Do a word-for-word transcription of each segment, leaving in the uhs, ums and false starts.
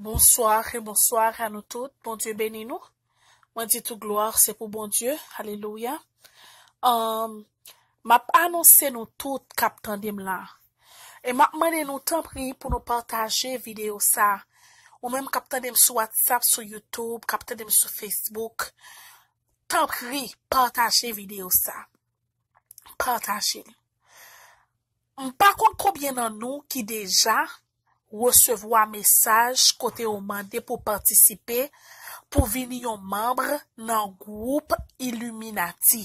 Bonsoir et bonsoir à nous toutes. Bondye beni nou. Mwen di tout glwa se pou Bondye. Alelouya. Um, m ap anonse nou tout k ap tande m la. E m ap mande nou tanpri pou nou pataje videyo sa. Ou menm k ap tande m sou WhatsApp, sou YouTube, k ap tande m sou Facebook, tanpri pataje videyo sa. Pataje l. M pa konn konbyen nan nou ki deja resevwa mesaj kote yo mande pou patisipe pou vini yon manm nan gwoup Illuminati.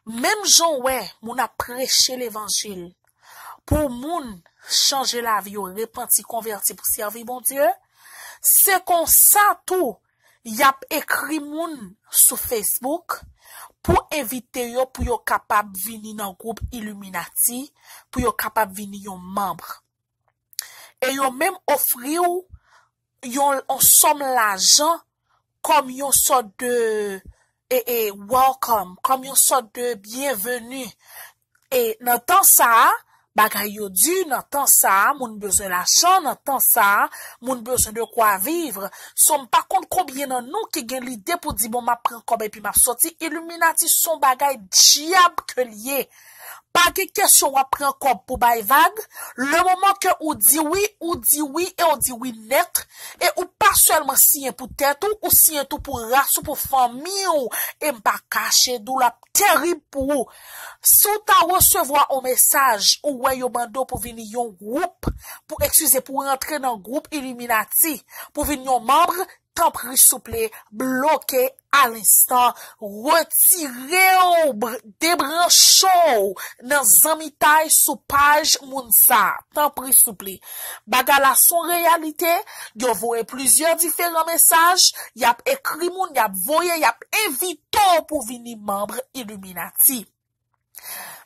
Menm jan w wè moun ap preche levanjil pou moun chanje lavi yo, repanti, konvèti pou sèvi Bondye, se konsa tou y ap ekri moun sou Facebook pou envite yo pou yo kapab vini nan gwoup Illuminati, pou yo kapab vini yon manm. E yo menm ofri w yon, yon sòm lajan kòm yon sòt de e, e, welcome, kòm yon sòt de byenveni. E nan tan sa a, bagay yo di, nan tan sa a, moun bezwen lajan, nan tan sa a, moun bezwen de kwa viv. So, m pa konn konbyen nan nou ki gen lide pou di, bon, m ap pran kòb epi m ap sòti. Illuminati se yon bagay dyab ke l ye. Pa gen kesyon w ap pran kòb pou bay vag. Le moman ke ou di wi, ou di wi e ou di wi nèt. E ou pa sèlman siyen pou tèt ou, ou siyen tou pou ras ou, pou fanmi w. E m pa kache di w l ap terib pou ou. Si w ta resevwa yon mesaj, ou wè yo mande w pou vini yon gwoup, pou, eskize, pou rantre nan gwoup Illuminati, pou vin yon manm, tanpri souple, bloke alenstan, retire w, br-, debranche w nan zanmitay sou paj moun sa. Tanpri souple. Bagay la se yon reyalite, yo voye plizyè diferan mesaj, y ap ekri moun, y ap voye, y ap envite w pou vini manm Illuminati.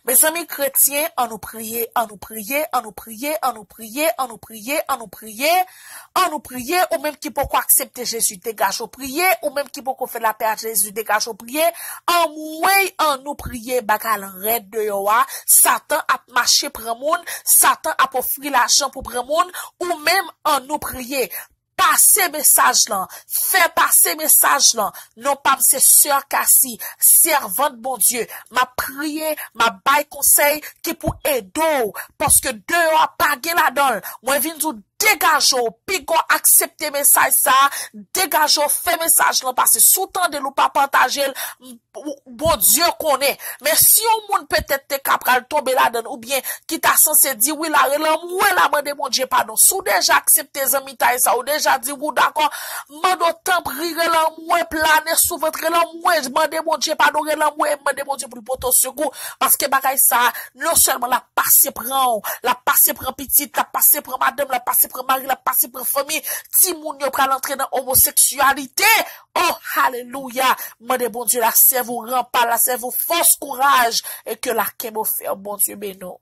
Mezanmi kretyen, ann nou priye, ann nou priye, ann nou priye, ann nou priye, ann nou priye, ann nou priye, ann nou priye, ou menm ki poko aksepte Jezi, degaje w priye, ou menm ki poko fè lapè a Jezi, degaje w priye, anmwey, ann nou priye, bagay lan rèd deyò a, Satan ap mache pran moun, Satan ap ofri lajan pou pran moun, ou menm ann nou priye. Pase mesaj lan, fè pase mesaj lan. Non pa m se Sè Kasi, sèvant Bondye. M ap priye, m ap bay konsèy ki pou ede w, paske deyò a pa gen ladan l. Mwen vin di w degaje w, piga w aksepte mesaj sa a, degaje w, fè mesaj lan pase. Si w tande l, ou pa pataje l, m- Ou- Bondye konnen. Men si yon moun petèt te ka pral tonbe ladan l, oubyen ki ta sanse di, wi, la, rele anmwe la, mande Bondye padon. Si w deja aksepte zanmitay sa, ou deja di, wi, w dakò, mande w tanpri, rele anmwe, plane sou vant, rele anmwe, mande Bondye padon, rele anmwe, mande Bondye pou l pote w sekou. Paske bagay sa, non sèlman l ap pase pran w, l ap pase pran pitit, l ap pase pran madanm, l ap pase pran mari, l ap pase pran fanmi, timoun yo pral antre nan omoseksyalite. Oh, alelouya! Mande Bondye la sèvi w ranpa, la sèvi w fòs, kouraj, e ke la kenbe w fèm. Bondye beni w.